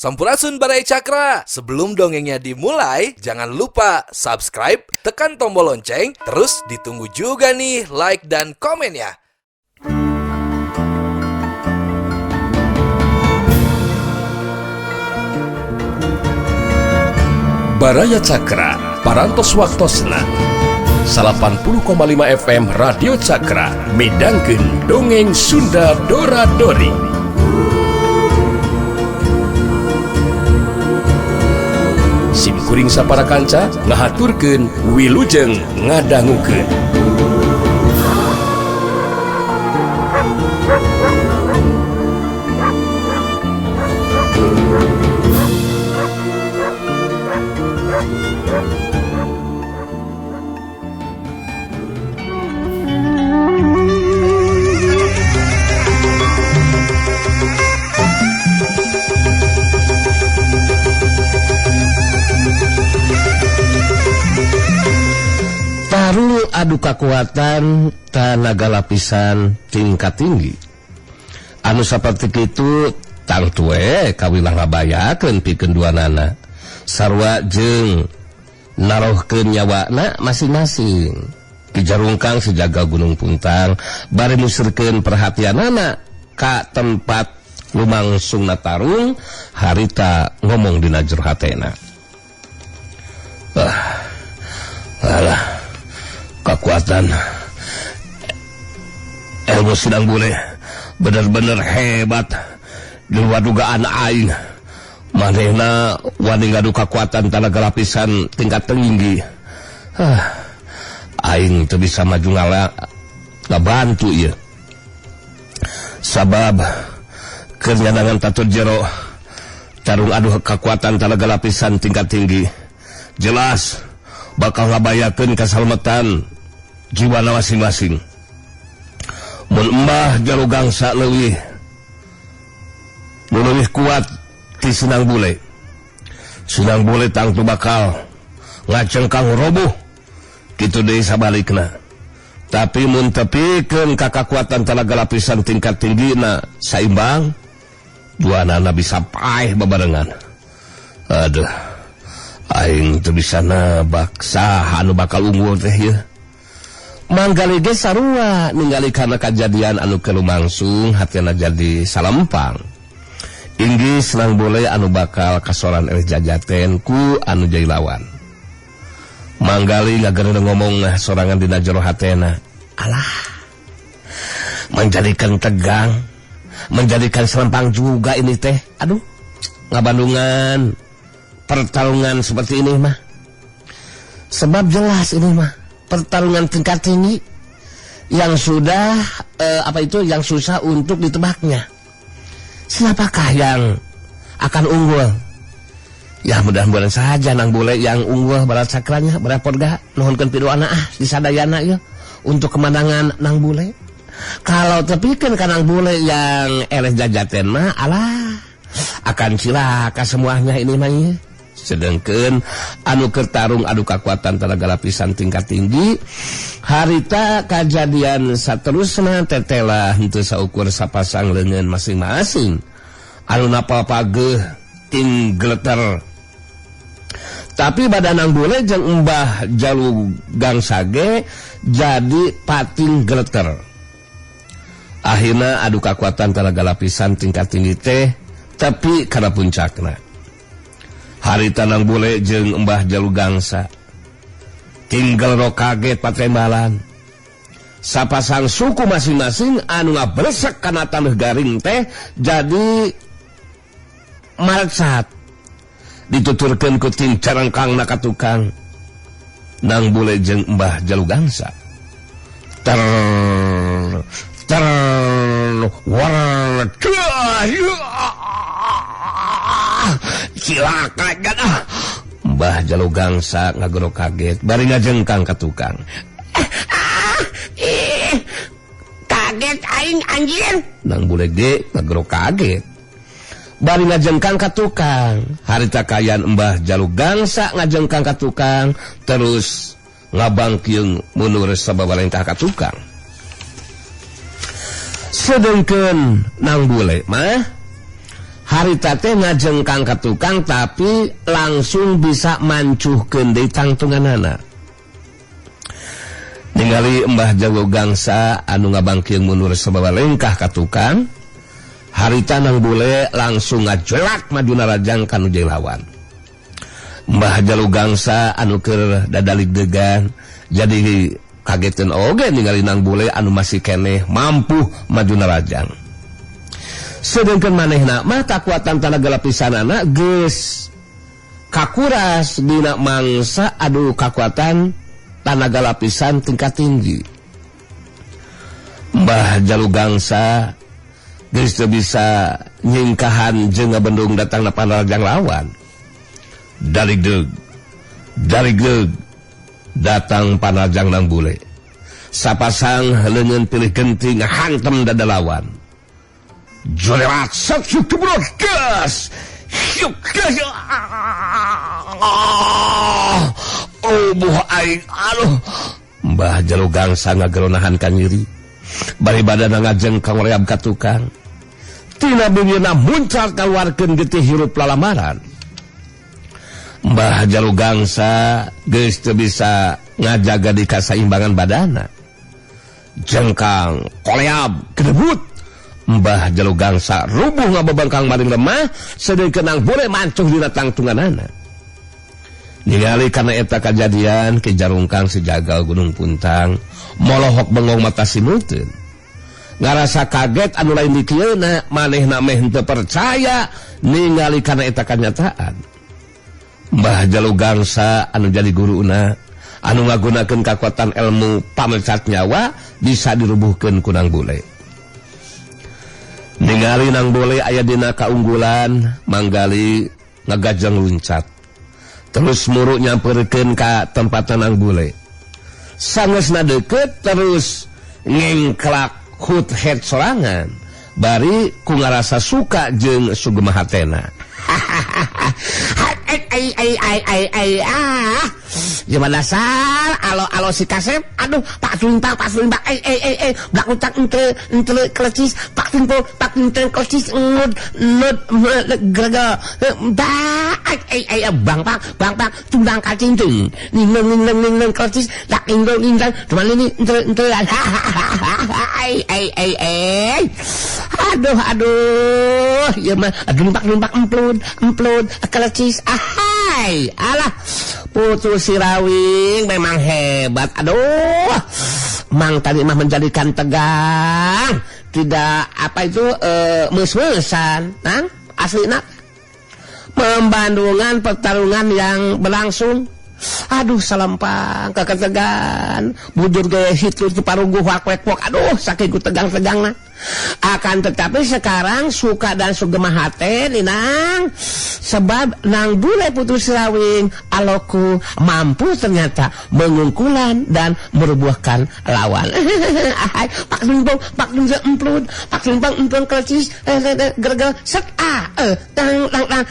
Sampurasun Baraya Cakra. Sebelum dongengnya dimulai, jangan lupa subscribe, tekan tombol lonceng, terus ditunggu juga nih like dan komennya. Baraya Cakra, Parantos Waktosna 80,5 FM Radio Cakra midangkeun dongeng Sunda Dora Dori. Sim kuring sapara kanca ngahaturkeun wilujeng ngadangukeun. Tarung adu kakuatan tanaga lapisan tingkat tinggi. Anu saperti kitu tangtu we kawilah ngabayakeun pikeun duanana. Sarua jeung narohkeun nyawana masing-masing. Ki Jarungkang sejaga Gunung Puntang bari musirkeun perhatianana ka tempat lumangsungna tarung harita ngomong dina jero hatena. Alah, kekuatan ilmu Sinang Bule bener-bener hebat di luar dugaan aing. Manehna wani ngadu kekuatan tanaga lapisan tingkat tinggi. Aing teu bisa maju ngala ngabantu ieu. Sabab keur nyanangan tatur jero tarung adu kekuatan tanaga lapisan tingkat tinggi jelas bakal ngabayakeun kasalmetan jiwana masing-masing. Mun Mbah Jalu Gangsa leuwih kuat ti Sinang Bule. Sinang Bule tangtu bakal ngacengkang roboh kitu deui sabalikna. Tapi mun tepikeun ka kakuatan tanaga lapisan tingkat tinggina saimbang, duanana bisa paeh babarengan. Aduh, aing teu bisa nebak saha anu bakal unggul teh ieu. Manggali ge sarua ningali kana kajadian anu keur lumangsung hatena jadi salempang. Inggih Sinang Bule anu bakal kasoran eleh jajaten ku anu jadi lawan. Manggali ngagereun ngomong sorangan dina jero hatena. Alah, menjadikan tegang, menjadikan selempang juga ini teh. Aduh, ngabandungan pertarungan seperti ini mah. Sebab jelas ini mah pertarungan tingkat tinggi yang sudah yang susah untuk ditebaknya. Siapakah yang akan unggul? Ya mudah-mudahan saja Nang Bule yang unggul barat sakranya berapot gak nuhunkeun pidoana di sadayana ya untuk kemenangan Nang Bule. Kalau tepikeun ka Nang Bule yang eleh jajaten mah alah akan cilaka semuanya ini mah. Sedangkan anu keur tarung adu kakuatan tenaga lapisan tingkat tinggi harita kajadian saterusna tetela henteu saukur sapasang leungeun masing-masing anu napal pageuh ting geleter. Tapi badan Nang Bule jeung Mbah Jalu Gangsa ge jadi pating geleter. Akhirna adu kakuatan tenaga lapisan tingkat tinggi teh tepi kana puncakna. Harita Nang Bule jeung Mbah Jalu Gangsa tinggal ro kaget patrembalan. Sapasang suku masing-masing anu ngabresek kana taneuh garing teh jadi marecat. Dituturkeun ku ting carangkangna ka tukang Nang Bule jeung Mbah Jalu Gangsa. Ter ter war cilaka jadah. Mbah Jalu Gangsa ngagero kaget bari ngajengkang ka tukang. Kaget aing anjir. Nang Bule ge ngagero kaget bari ngajengkang ka tukang. Harita kayan Mbah Jalu Gangsa ngajengkang ka tukang terus ngabangkeung mundur sababalengkah ka tukang. Sedengkeun Nang Bule mah Harita teh ngajengkang ka tukang tapi langsung bisa mancuhkeun deui tangtunganana. Ningali Mbah Jago Gangsa anu ngabangkeung mundur sabawa lengkah ka tukang, harita Nang Bule langsung ngajelak maju narajang ka nu jadi lawan. Mbah Jalu Gangsa anu keur dadalig-degan jadi kageteun oge ningali Nang Bule anu masih keneh mampu maju narajang. Sedengkeun manehna mah kakuatan tanaga lapisanana geus kakuras dina mangsa adu kakuatan tanaga lapisan tingkat tinggi. Mbah Jalu Gangsa geus teu bisa nyingkahan jeung ngabendung datangna panarajang lawan. Daligdeug, daligdeug datang panarajang Nang Bule. Sapasang leungeun pilih genti ngahantem dada lawan. Jolerat sok kebrot gas. Yuk gas. Oh buh aing aduh. Mbah Jalu Gangsa ngageronahan ka nyeri. Bari badana ngajengkang reab ka tukang. Tina bibirna muncar kaluarkeun getih hirup lalamaran. Mbah Jalu Gangsa geus teu bisa ngajaga di kasaimbangan badana. Jengkang koleab kedebut. Mbah Jalu Gangsa rubuh ngabebengkang maring lemah sedengkeun Nang Bule mancuh dina tangtunganana. Ningali kana eta kajadian Ki Jarungkang si jagal Gunung Puntang molohok bengong mata simuteun. Ngarasa kaget anu lain dikieuna manehna meh henteu percaya ningali kana eta kanyataan. Mbah Jalu Gangsa anu jadi guruna anu ngagunakeun kakuatan ilmu pamecat nyawa bisa dirubuhkeun ku Nang Bule. Ningali Nang Bule aya dina kaunggulan manggali ngagajeng luncat. Terus muruk nyamperkeun ka tempatna Nang Bule. Sangesna deukeut terus ngengklak hut head sorangan bari ku ngarasa suka jeung sugema hatena. Ai ai ai ai ai ah. Gimana dasar alo alo si kasep aduh pak sulimpang ai ai ai ai blak utak ente ente klecis pak timpo pak ente klecis ngut nut gregal ba ai ai ai bang pak tundang kacing ning ning ning ning ning klecis tak inggo inggo cuman ini ente ente ai ai ai ai aduh aduh ya mah lumpak emplud emplud klecis ahai alah Putu Sirawing memang hebat. Aduh, Mang tadi mah menjadikan tegang, tidak apa itu mus-musan, Nang asli nak. Pembandungan pertarungan yang berlangsung. Aduh, salempang keketegan, bujur gaya Hitler tu parungguh wak-wak. Aduh, saking ku tegang-tegang nah. Akan tetapi sekarang suka dan sugema hate nih Nang. Sebab Nang Bule Putu Sirawing aloku mampu ternyata mengungkulan dan merubuhkan lawan. Pak limpong, pak limpong emplud, pak limpong emplud klecis, gergel set ah, tang tang tang.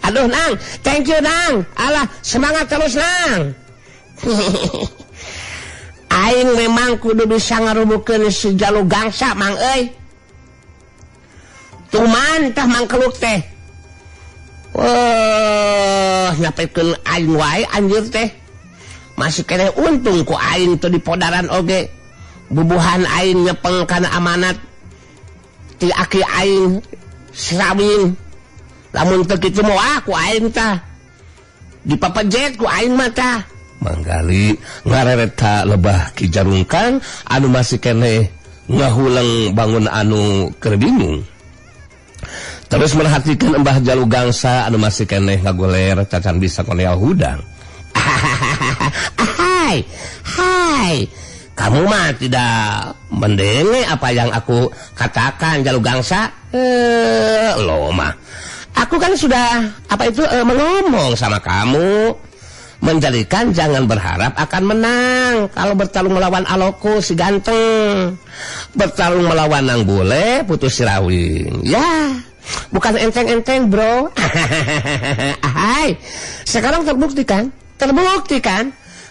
Aduh Nang, thank you Nang. Alah, semangat terus Nang. Aing memang kudu bisa ngarubukeun si Jalu Gangsa Mang euy. Tuman tah mangkeluk teh. Wah, nyapekeun aing wae anjir teh. Masih keneh untung ku aing teu dipodaran oge. Bubuhan aing nyepeng kana amanat ti aki aing Sirawing. Lamun teu kitu moal ku aing tah. Dipapejet ku aing mah tah. Manggali ngarereta lebah Ki Jarungkang anu masih keneh ngahuleng bangun anu keur bingung. Terus merhatikan Mbah Jalu Gangsa anu masih keneh ngagoler cacan bisa koneal hudang. Hai, hai, kamu mah tidak mendengar apa yang aku katakan Jalu Gangsa. Lo mah, aku kan sudah apa itu mengomong sama kamu. Menjadikan jangan berharap akan menang kalau bertarung melawan Aloku si ganteng, bertarung melawan Nang Bule Putu Sirawing. Ya, bukan enteng-enteng bro. Hai, sekarang terbukti kan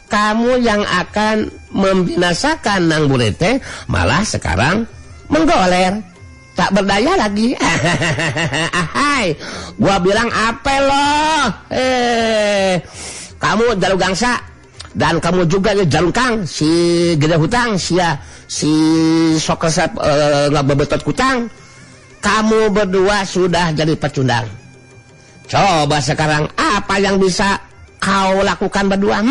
kamu yang akan membinasakan Nang Bule teh malah sekarang menggoler. Tak berdaya lagi. Ahai, gua bilang apa lo? Kamu Jalu Gangsa dan kamu juga ya Jalungkang, si gede hutang, si ya, si sok resep ngabebetot kutang. Kamu berdua sudah jadi pecundang. Coba sekarang apa yang bisa kau lakukan berdua?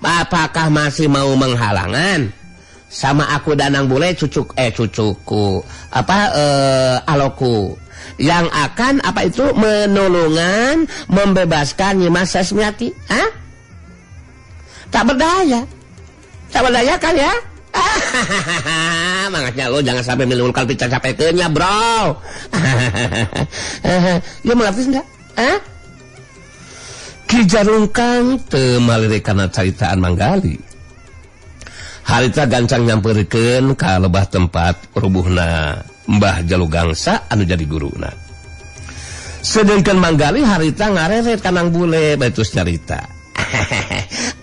Apakah masih mau menghalangan? Sama aku Danang Bule cucuku apa aloku yang akan apa itu menolongan membebaskan Nyimas Sasmiati. Hah? Tak berdaya. Tak berdaya kan ya? Makanya lo jangan sampai menimbulkan pecah capeknya, bro. Ya mengerti enggak? Hah? Ki Jalungkang teu malire kana caritaan Manggali. Harita gancang nyamperkeun ka lebah tempat rubuhna Mbah Jalu Gangsa anu jadi guruna. Sedengkeun Manggali harita ngareret ka Nang Bule bae terus nyarita.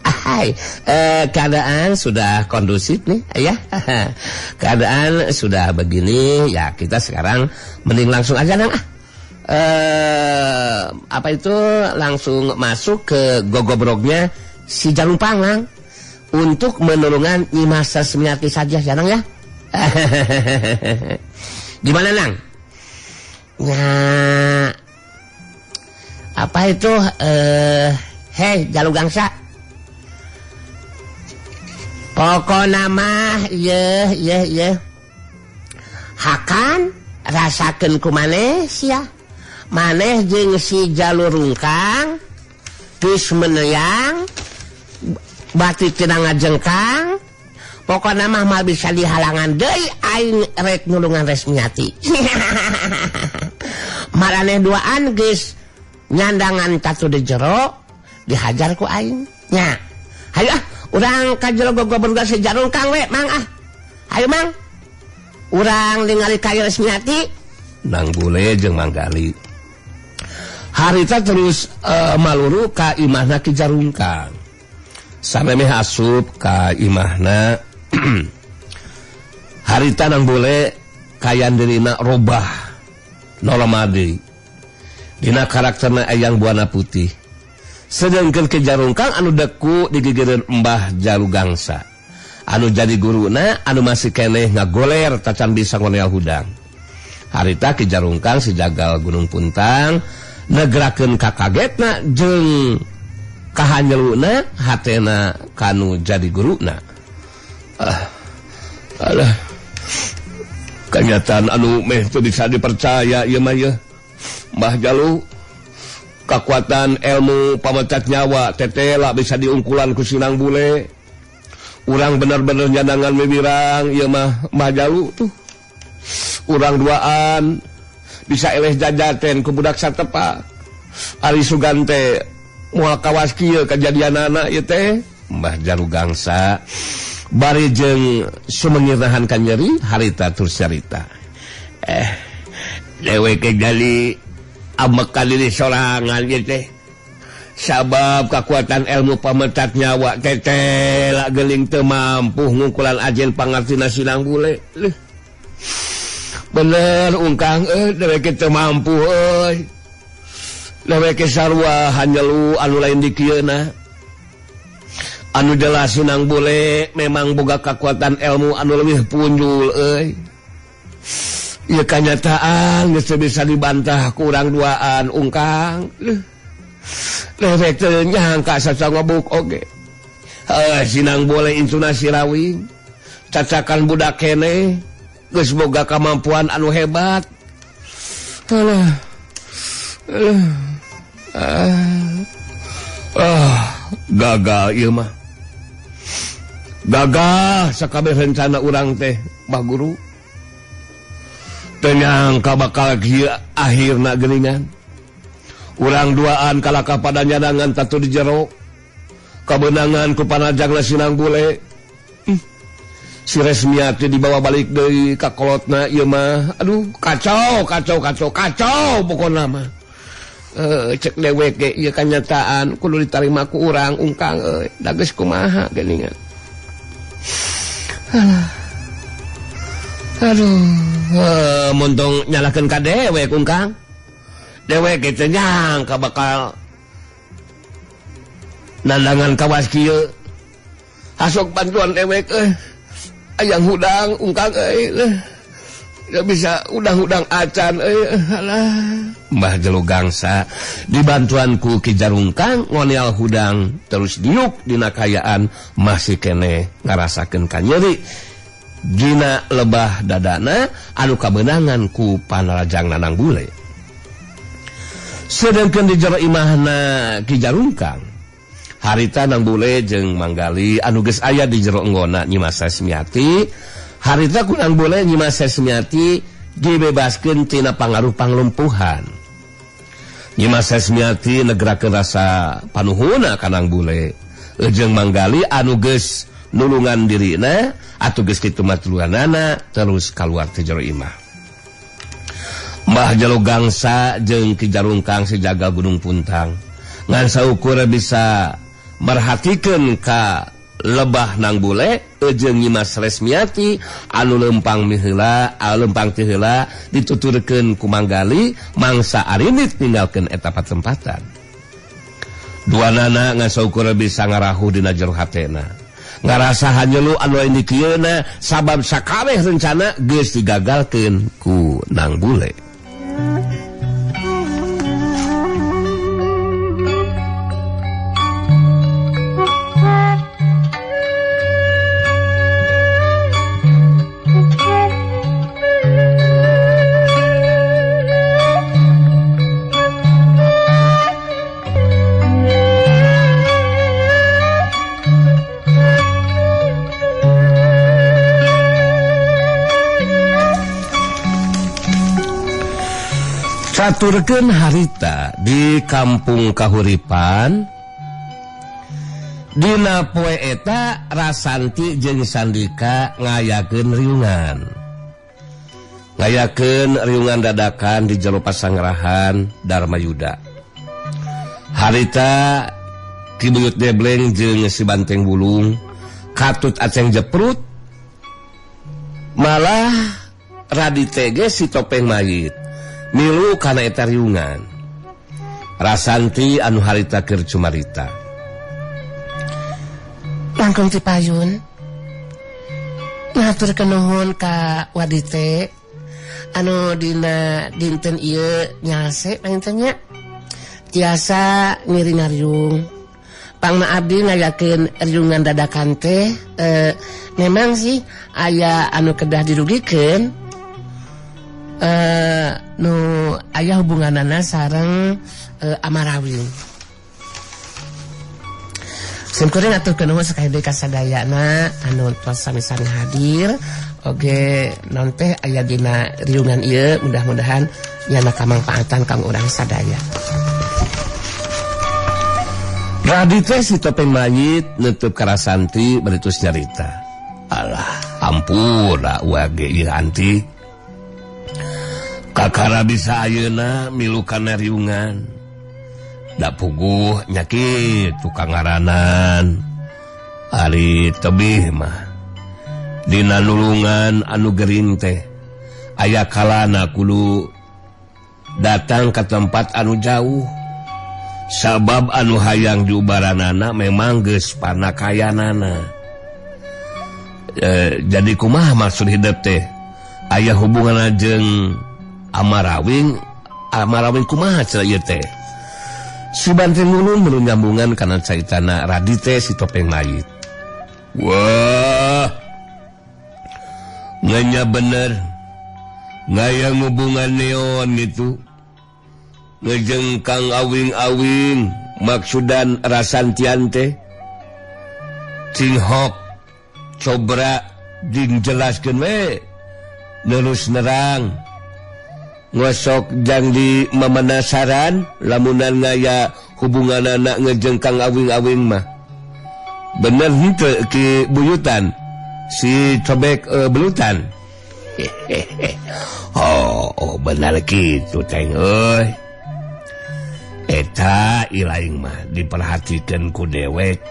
Hai, keadaan sudah kondusif nih ya. Keadaan sudah begini ya, kita sekarang mending langsung aja Nang ah. Apa itu langsung masuk ke gogobrognya si Jalungpang Nang. Untuk menolongan Nyimas Sasmiati saja ya Nang ya. Gimana Nang? Ya, apa itu hei Jalu Gangsa. Pokokna mah ye ye ye. Hakan rasakeun ku maneh sia. Maneh jeung si Jalu Rungkang geus meneyang bati tina ngajengkang. Pokokna mah mal bisa dihalangan deui aing rek nulungan Resmiati. Maraneh duaan geus nyandangan tatu di jero dihajar ku aing nya. Hayu ah urang ka jero gogobrog si Jalungkang we Mang ah. Hayu Mang. Urang ningali ka Resmiati. Nang Bule jeung Manggali. Harita terus maluru ka imahna Ki Jalungkang. Samemeh asup ka imahna harita Nang Bule kayan dirina robah nolomadi dina karakterna Eyang Buana Putih. Sedengkeun Ki Jalungkang anu deku digigireun Mbah Jalu Gangsa anu jadi guruna anu masih keneh ngagoler tacan bisa ngonel hudang. Harita Ki Jalungkang si jagal Gunung Puntang negerakeun kakagetna jeung kahanyeluna hatena kanu jadi guruna. Alah, kenyataan anu meh teu bisa dipercaya ieu mah yeuh. Mbah Jalu kakuatan ilmu pamecat nyawa tetela bisa diungkulan ku si Nang Bule. Urang bener-bener nyandangan miwirang ieu mah Mbah Jalu tuh. Urang duaan bisa eleh jajaten ku budak satepak. Ari sugan teh moal kawas kieu kajadianana ieu teh. Mbah Jalu Gangsa bari jeung sumengirahan ka nyeri harita tur carita. Dewek jadi ambek ka diri sorangan ieu teh. Sabab kakuatan ilmu pamecat nyawa teh la geuling teu mampu ngungkulan ajen pangartina si Nang Bule. Bener ungkang dewek teu mampu euy. Dewek sarua hanyelu anu lain dikieuna. Anu jelas si Nang Bule memang boga kekuatan ilmu anu leuwih punjul euy. Ieu kanyataan geus teu bisa dibantah ku urang duaan ungkang. Dewek teu nyangka saca ngobuk oge. Heuh si Nang Bule incuna sirawing. Cacakan budak keneh geus boga kamampuan anu hebat. Alah. Alah. Gagal ieu mah. Gagal sakabeh rencana urang teh Mbah Guru. Teu nyangka bakal kieu akhirna geuningan. Urang duaan kalaka pada nyadangan tatu di jero. Kabeunangan ku panajangna si Nang Bule. Si Resmiati dibawa balik deui ka kolotna ieu mah. Aduh, kacau, kacau, kacau, kacau pokona mah. Cek dewek ge ieu kanyataan kudu ditarima ku urang ungkang euy. Da geus kumaha geuningan. Alah. Aduh, muntung nyalahkeun ka dewek Ungkang. Dewek teu nyangka bakal nandangan kawas kieu. Hasok bantuan dewek euy. Ayang hudang Ungkang euy. Gak bisa udang-udang acan euy. Alah. Mbah Jelo Gangsa dibantuan ku Ki Jarungkang ngonial hudang terus diuk dina kayaan masih keneh ngarasakeun kanyeri dina lebah dadana anu kabeunangan ku panarajang Nanang Bule. Sedengkeun di jero imahna Ki Jarungkang, harita Nang Bule jeung Manggali anu geus aya di jero enggona Nyimas Sesmiati, harita ku Nang Bule Nyimas Sesmiati dibebaskeun tina pangaruh panglumpuhan. Nyimas Sesmiati negrakeun rasa panuhuna ka Nang Bule jeung Manggali anu geus nulungan dirina atuh geus kitu matuluanana terus kaluar ti jero imah. Mbah Jelo Gangsa jeung Ki Jarungkang sijaga Gunung Puntang ngan saukur bisa merhatikeun ka lebah Nang Bule jeung Nyimas Resmiati anu lempang miheula lempang ti heula dituturkeun ku Manggali mangsa arinit ninggalkeun eta patempatan. Duanana ngan saukur bisa ngarahu dina jero hatena. Ngarasa hanyelu anu lain dikieuna sabab sakabeh rencana geus digagalkeun ku Nang Bule. Caturkeun harita di kampung Kahuripan dina poe eta Rasanti jeung Sandika ngayakeun riungan. Ngayakeun riungan dadakan di jero pasangrahan Darmayuda. Harita Ki Buyut Debleng jeung si Banteng Bulung katut Aceng Jeprut malah Radite ge si Topeng Mayit milu kana eta riungan. Rasanti anu harita keur cumarita. Langkung ti payun ngaturkeun nuhun ka Wadite anu dina dinten ieu nyalse panginten nya tiasa ngiring ngariung. Pangna abdi ngayakeun riungan dadakan teh memang sih aya anu kedah dirugikeun nu aya hubunganana sareng Amarawing. Simkuring aturkeun nuhun sakali deui ka sadayana anu tos sami-sami hadir. Oge non teh aya dina riungan ieu mudah-mudahan nyana kamangpaatan kang urang sadaya. Radite si Topeng Mayit nutup Karasanti baritus nyarita. Alah, ampura wage ieu anti. Kakara bisa ayeuna milu kana riungan. Da puguh nya kitu kangaranan. Ari tebih mah dina nulungan anu gering teh aya kalana kudu datang ka tempat anu jauh. Sabab anu hayang diubaranana memang geus panakayanana. Jadi kumaha maksud hidup teh? Aya hubunganna jeung Amarawing, Amarawing kumaha cenah ieu teh? Si Banteng Bulung menunyambungan kana caritana Radite si Topeng Mayit. Wah, ngenya bener ngayang hubungan neon gitu. Ngejeng Kang Awing-awing maksudan Rasantian teh. Cinghok cobra jeung jelaskeun we nerus nerang. Ngosok jang di memenasaran lamunan ngaya hubungan anak ngejeng Kang Awing-awing mah. Bener henteu Ki Buyutan si cobek belutan. Oh bener kitu teng euy. Eta ilaing mah diperhatikeun ku dewek.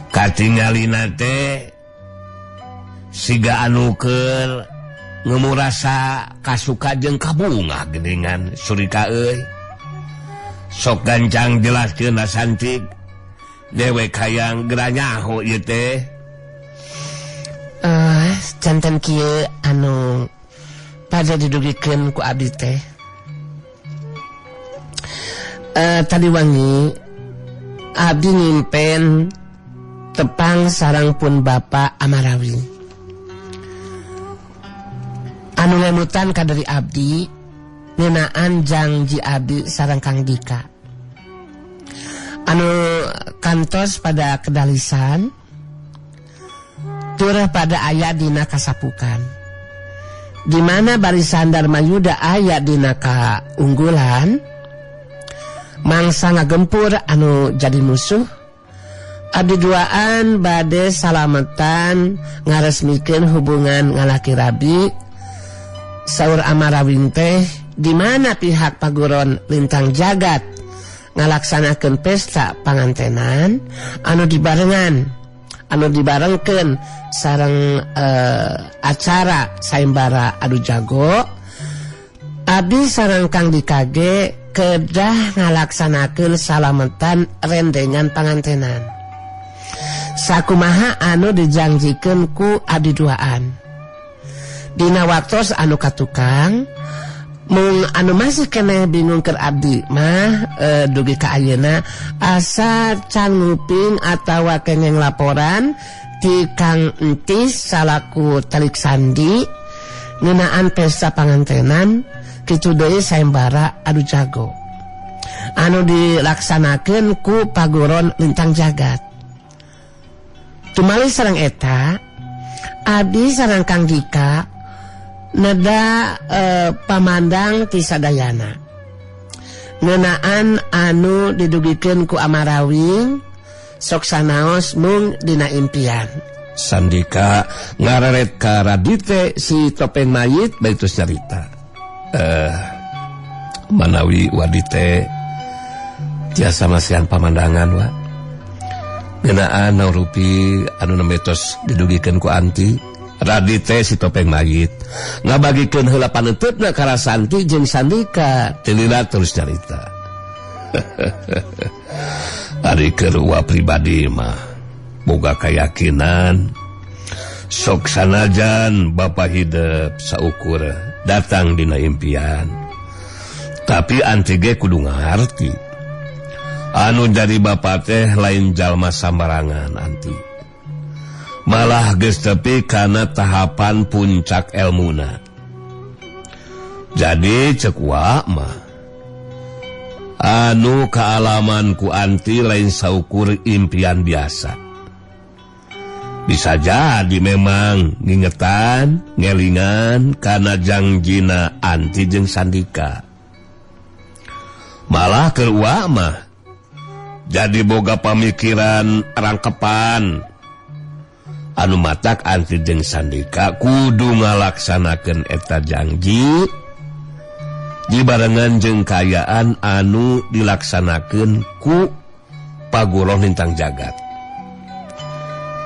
Katingalina teh siga anu keur Ngemu rasa kasuka jeung kabungah geuningan Surika euy. Sok gancang jelaskeun Santik. Dewek hayang geura nyaho ieu teh. Janten kieu anu pada didugikeun ku abdi teh. Tadi wangi abdi nyimpen tepang sarang pun Bapak Amarawi. Anu lemutan kadari abdi ngeunaan jangji abdi sarang Kang Dika. Anu kantos pada kedalisan turah pada aya dina kasapukan. Di mana barisan Darmayuda aya dina kaunggulan, mangsa ngagempur anu jadi musuh. Abdi duaan bade salametan ngaresmikeun hubungan ngalaki rabi. Saur Amarawing teh di mana pihak Paguron Lintang Jagat ngalaksanakeun pesta pangantenan anu dibarengan anu dibarengkeun sareng acara sayembara adu jago. Abdi sareng Kang Dikage kedah ngalaksanakeun salametan rendengan pangantenan. Sakumaha anu dijangjikeun ku abdi duaan. Dina waktos anu katukang mung anu masih keneh bingung keur abdi mah dugi ka ayeuna asa can nguping atawa kengeng laporan ti Kang Entis salaku telik sandi ngeunaan pesta pangantenan kitu deui sayembara adu jago anu dilaksanakeun ku Paguron Lintang Jagat. Tumali sareng eta abdi sareng Kang Dika neda pamandang ti sadayana ngeunaan anu didugikeun ku Amarawing sok sanaos mung dina impian. Sandika ngareret ka Radite si topeng mayit bari tos nyarita. Manawi wadite tiasa masihan pamandangan wa ngeunaan naurupi anu nembe tos didugikeun ku Anti. Radite si topeng mayit ngabagikeun heula paneuteup ka Santi jeung Sandika tilila terus nyarita. Ari keur uwa pribadi mah boga kayakinan sok sanajan bapa hidep saukur datang dina impian, tapi anti ge kudu ngaharti anu jadi bapa teh lain jalma sambarangan anti. Malah geus tepi kana tahapan puncak elmuna. Jadi cek wa mah anu kaalaman ku anti lain saukur impian biasa. Bisa jadi memang ngingetan, ngelingan kana jangjina anti jeung Sandika. Malah keur wa mah jadi boga pamikiran rangkepan anu matak anti jeung Sandika kudu ngalaksanakeun eta janji dibarengan jeung kaayaan anu dilaksanakeun ku Paguron Lintang Jagat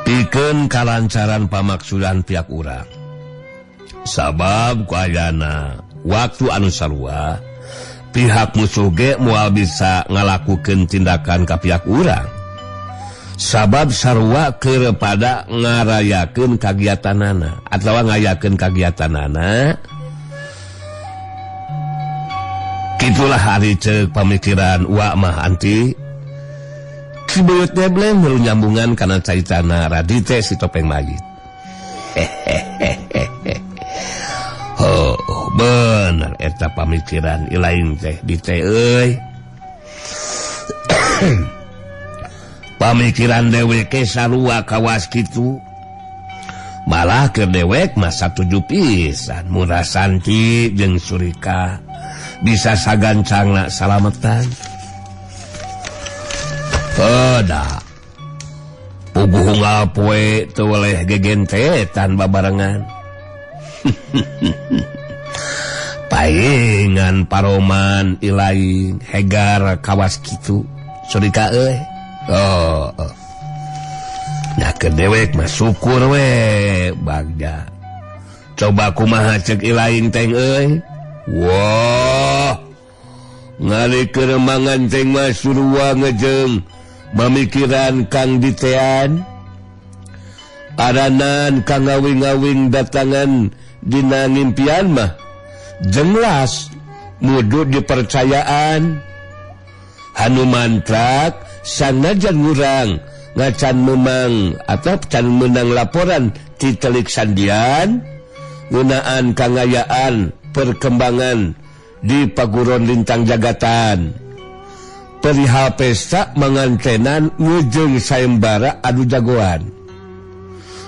pikeun kalancaran pamaksudan pihak urang. Sabab ku ayana waktu anu sarua pihak musuh ge moal bisa ngalakukeun tindakan ka pihak urang. Sabab sarua keur pada ngarayakeun kagiatanana atawa ngayakeun kagiatanana. Kitulah hari ceuk pamikiran wa mah anti. Si beut debleng melu nyambungan kana caritana Radite si topeng mayit. Oh, bener eta pamikiran ilain teh dite euy. Pamikiran dewek sarua kawas kitu. Malah keur dewek mah satuju pisan murah Santi jeung Surika bisa sagancangna salametan. Pada puguh unggal poe teu weleh gegentetan babarengan. Paingan paroman ilaing hegar kawas kitu Surika euy. Oh, oh. Nah ke dewek mah syukur we bagja. Coba kumaha cek ilaing teng euy. Wah, ngali keremangan teng mah surua ngejeng mamikiran Kang Ditean. Aranan kang ngawing-ngawing datangan dina ngimpian mah jelas mudut dipercayaan. Hanumantrak sanajan ngurang ngacan memang atau can menang laporan ti telik sandian ngeunaan kangayaan perkembangan di Paguron Lintang Jagatan. Perihal pesta mangantenan ngeujeung sayembara adu jagoan.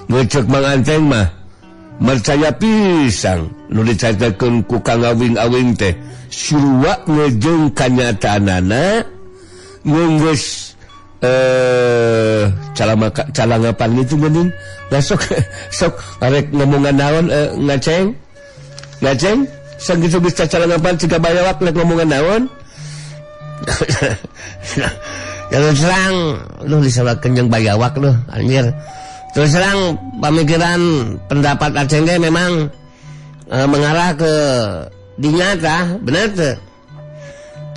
Ngeuceuk manganten mah mercaya pisang nu dicaritakeun ku Kang Awing-awing teh surua ngeujeung kanyataanana ngeunggeus calangapan gitu geuning. Nah sok sok arek ngomongan naon ngaceng ngaceng sakitu geus calangapan siga bayawak rek ngomongan naon. Terus terang lu disalakeun jeung bayawak lu anjir. Terus terang pemikiran pendapat Aceng teh memang mengarah ke dinyata bener teu.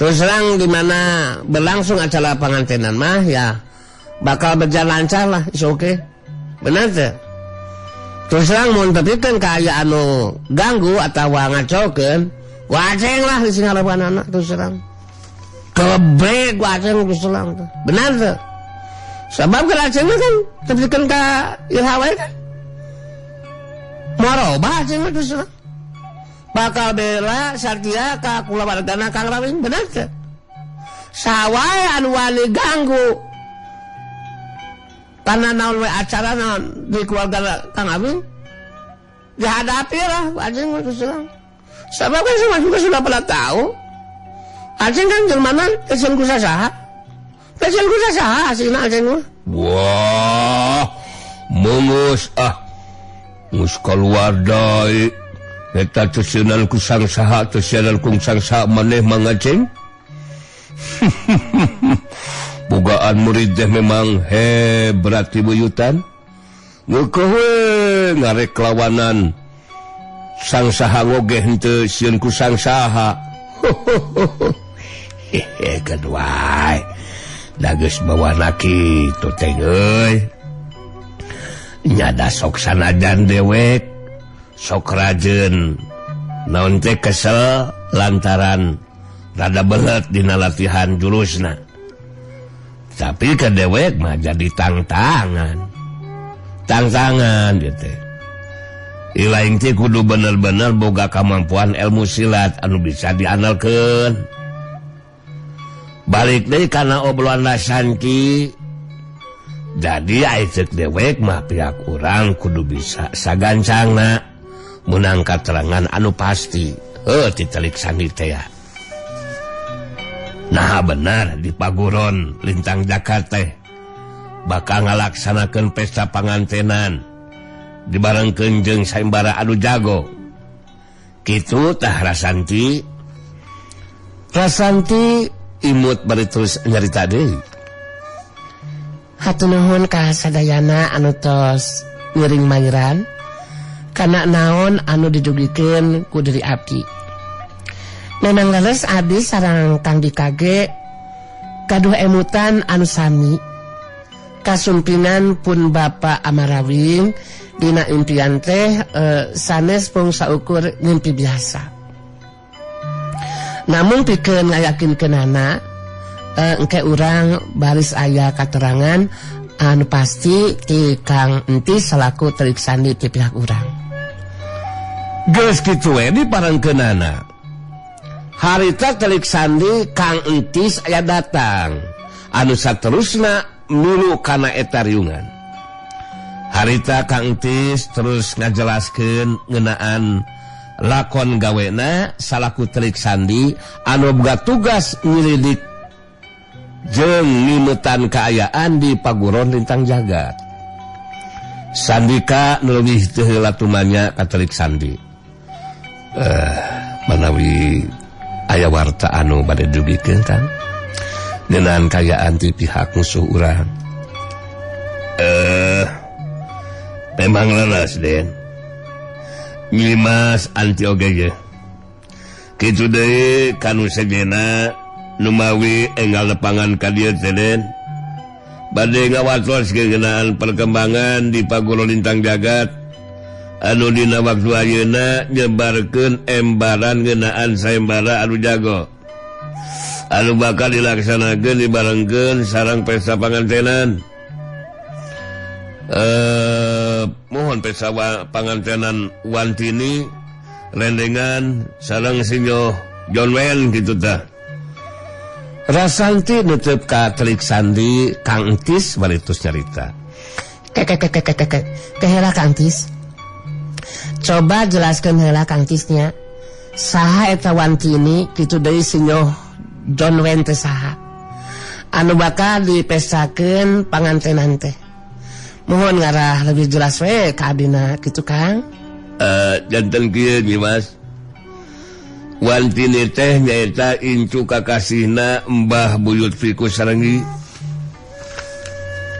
Terus terang di mana berlangsung acara pengantenan mah ya bakal berjalan lancar lah, is oke. Bener teu? Terus terang mun tepikeun ka aya anu ganggu atawa ngacokeun, ku Aceng lah di singarapanana terus terang. Kebrek ku Aceng terus terang teh. Bener teu? Sebab ke Aceng mah kan tepikeun ka iraha wae kan. Marobah Aceng mah terus terang. Bakal bela satya ka kulawargana Kang Rawing, bener teu? Sawae anu wani ganggu karena naon we acara naon di keluarga Kang Awing dihadapi lah Aceng mah terus terang. Sebab kan semua juga sudah pada tahu Aceng kan jelmana kecil ku sasaha. Kecil ku sasaha asina Aceng mah. Wah, mungus ah. Mus keluar deui. Eta teusieunan ku sangsaha, teusieunan ku sangsaha maneh mangaceng. Bogaan murid teh memang hebat buyutan. Ngeukeun we ngarek lawanan sangsaha oge henteu sieun ku sangsaha. Hehe keduai. Da geus bawana kitu teh euy. Nyada sok sanajan dewek sok rajeun naon teh kesel lantaran rada belet dina latihan jurusna. Tapi ke dewek mah jadi tangtangan. Tangtangan gitu. Ilaing teh kudu bener-bener boga kemampuan ilmu silat anu bisa diandalkeun. Balik deui kana obrolan Rasanti. Jadi ai ceuk dewek mah pihak urang kudu bisa sagancangna menang katerangan anu pasti. Heuh ti telik sandi teh ya. Nah benar di Paguron Lintang Jakarta teh bakal ngalaksanakeun pesta pangantenan dibarengkeun jeung sayembara adu jago. Kitu tah Rasanti. Rasanti imut bari terus nyarita deui. Hatur nuhun ka sadayana anu tos ngiring mairan kana naon anu didugikeun ku diri abdi. Memang leres abdi sareng Kang Dikage kaduh emutan anu sami kasumpinan pun Bapak Amarawing dina impian teh sanes pung saukur ngimpi biasa. Namun pikeun ngayakinkeunana engke urang baris aya katerangan anu pasti ti Kang Entis selaku telik sandi ti pihak urang. Geus kitu we diparengkeunana. Harita telik sandi Kang Entis aya datang anu saterusna milu kana eta riungan. Harita Kang Entis terus ngajelaskeun ngeunaan lakon gawena salaku telik sandi anu boga tugas nyelidik jeung nimetan kaayaan di Paguron Lintang Jagat. Sandika nu leuwih teu heula tumanya ka telik sandi. Manawi aya warta anu bade dugikeun Kang ngeunaan kaayaan ti pihak musuh urang. Memang leres Den. Nyimas anti oge ge. Kitu deui kanu sejenna numawi enggal lepangan ka dieu teh Den. Bade ngawatos ngeunaan perkembangan di Paguro Lintang Jagat anu dina waktu ayeuna nyebarkeun embaran ngeunaan sayembara anu jago. Anu bakal dilaksanakeun dibarengkeun sareng pesta pangantenan. Mohon pesta pangantenan Wantini rendengan sareng sinyo John Wayne gitu tah. Rasanti nutup ka Telik Sandi Kang Entis baritus nyarita. Ke heula Kang Entis. Coba jelaskeun heula Kang Entisnya. Saha eta Wantini kitu deui sinyo John Wayne teh saha? Anu bakal dipestakeun pangantenan teh. Mohon ngarah lebih jelas we ka abdina kitu Kang. Janten kieu Nyi Mas. Wantini teh nyaeta incu kakasihna Mbah Buyut Fikus Sarenggi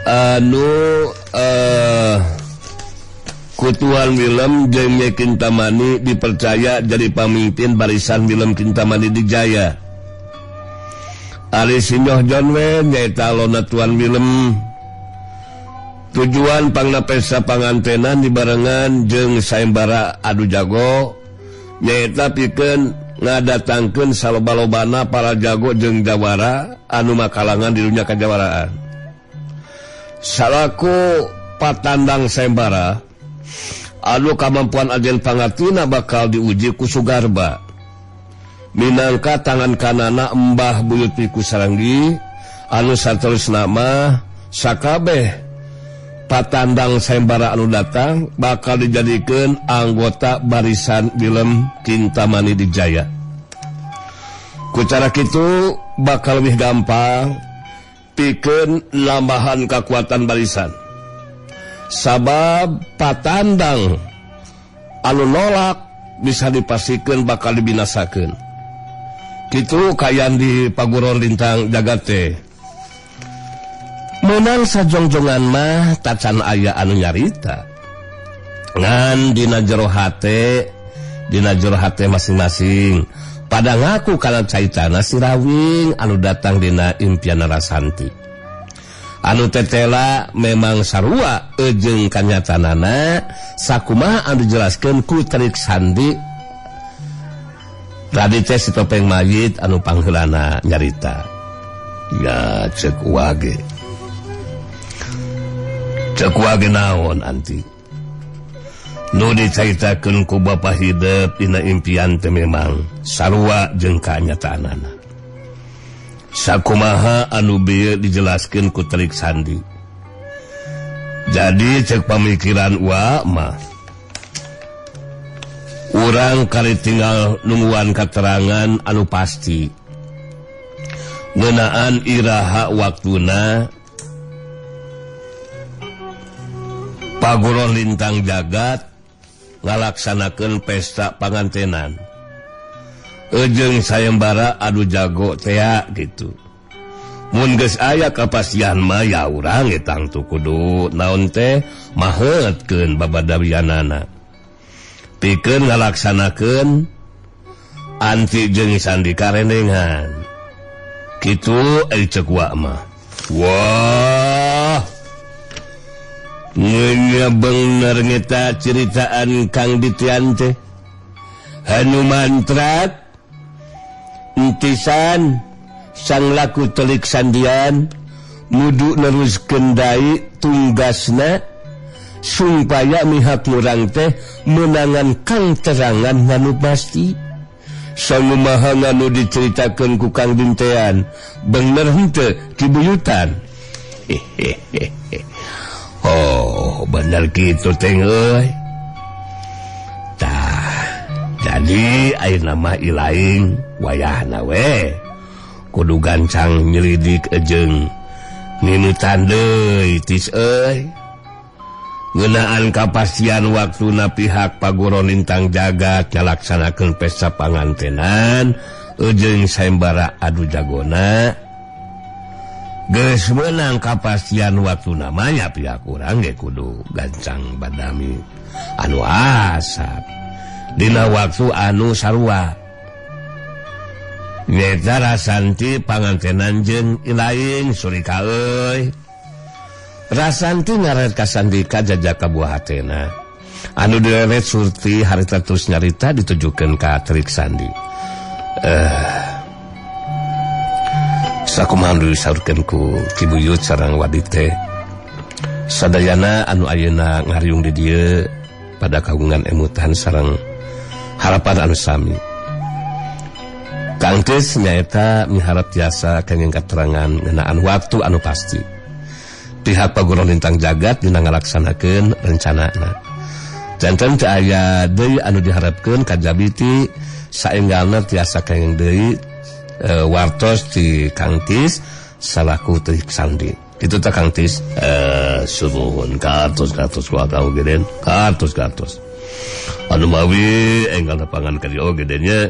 anu kutuan Wilem jeung Nyi Kintamani dipercaya jadi pamimpin barisan Wilem Kintamani Dijaya. Ari Sinyoh John Wayne nyaeta alona Tuan Wilem. Tujuan pangna pesta pangantenan dibarengan jeung sayembara adu jago nyaeta pikeun ngadatangkeun saloba-lobana para jago jeung jawara anu makalangan di dunia kajawaraan. Salaku patandang sayembara anu kamampuan ajen pangatina bakal diuji ku Sugarba. Minangka tangan kanana Mbah Buyut Piku Sarenggi anu saterusna mah sakabeh patandang sayembara anu datang bakal dijadikeun anggota barisan Wilem Kintamani Dijaya. Ku cara kitu bakal lebih gampang pikeun nambahan kekuatan barisan. Sabab patandang anu nolak bisa dipastikeun bakal dibinasakeun. Kitu kaayaan di Paguron Lintang Jagat teh. Menang sajongjongan mah tacan aya anu nyarita. Ngan dina jero hate masing-masing pada ngaku kana caitana si Rawing anu datang dina impian Rasanti. Anu tetela memang sarua jeung kanyatanana sakumaha anu dijelaskeun ku Telik Sandi. Tadi teh si topeng mayit anu pangheulana nyarita. Ya cek wage. Cek wage naon anti. Nu dicaritakeun ku Bapa hidep dina impian teh memang sarua jeung kanyataanana. Sakumaha anu bieu dijelaskeun ku Telik Sandi. Jadi cek pamikiran wa mah urang kali tinggal nungguan keterangan anu pasti ngeunaan iraha waktuna Paguron Lintang Jagat ngalaksanakeun pesta pangantenan jeung sayembara adu jago tea gitu. Mun geus aya kapastian mah ya urang etang tu kudu naon teh maheutkeun babadawianana. Pikeun ngalaksanakeun anti jeung sandi karenengan. Kitu ari ceuk wa mah. Wah. Ngeunah bener ngeta ceritaan Kang Ditian teh. Hanu mantrat entisan sang laku Telik Sandian mudu neruskeun dai tunggasna supaya mihak urang teh menangan kang terangan nganu pasti. Sangumaha nganu diceritakeun ku Kang Dintean bener henteu kibuyutan. Oh bener kitu teh euy. Tah jadi ayeuna mah ilaing wayahna we kudu gancang nyelidik jeung ninutan deui tis euy. Ngeunaan kapastian waktuna pihak Paguron Lintang Jagat ngalaksanakeun pesta pangantenan jeung sayembara adu jagona. Geus meunang kapastian waktuna mah nya pihak urang ge kudu gancang badami anu asap. Dina waktu anu sarua nyaeta Rasanti pangantenan jeung Ilaing Surika euy. Rasanti ngaret ka Sandika jajaka buah hatena. Anu direret Surti harita terus nyarita ditujukeun ka Terik Sandi. Sakumaha disaurkeun ku Ki Buyut sareng Wadi teh. Sadayana anu ayeuna ngariung di dieu pada kagungan emutan sareng harapan anu sami. Kang Tis nyaeta miharap tiasa kenging katerangan ngeunaan waktu anu pasti. Pihak Paguron Lintang Jagat dina ngalaksanakeun rencanana. Janten teu aya deui anu diharapkeun kajabi ti saenggalna tiasa kenging deui wartos ti Kang Tis salaku Terik Sandi. Itu teh Kang Tis. Sunuhun kartos-kartos ku akang oge den. Kartos-kartos. Anu mawi enggal nepangan ka dieu oge den nya.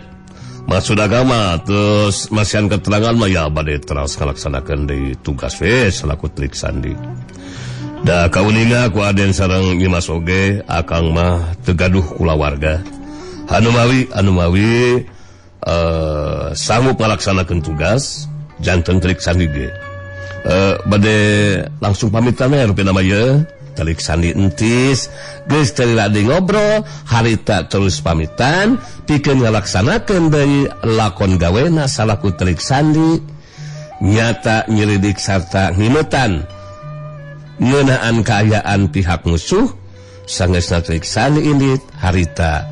Maksud agama terus masihan keterangan mah ya bade teras ngalaksanakeun deui tugas we salaku Terik Sandi. Da kauninga ku Aden sareng Nyimas oge akang mah teu gaduh kulawarga. Anu mawi sanggup ngalaksanakeun tugas janten Terik Sandi ge. Bade langsung pamitan we rupina mah ye. Terik Sandi entis geus teu ladi ngobrol harita terus pamitan pikeun ngalaksanakeun deui lakon gawena salaku Terik Sandi nyata nyelidik sarta ngimetan ngeunaan kaayaan pihak musuh sangeusna Terik Sandi indit harita.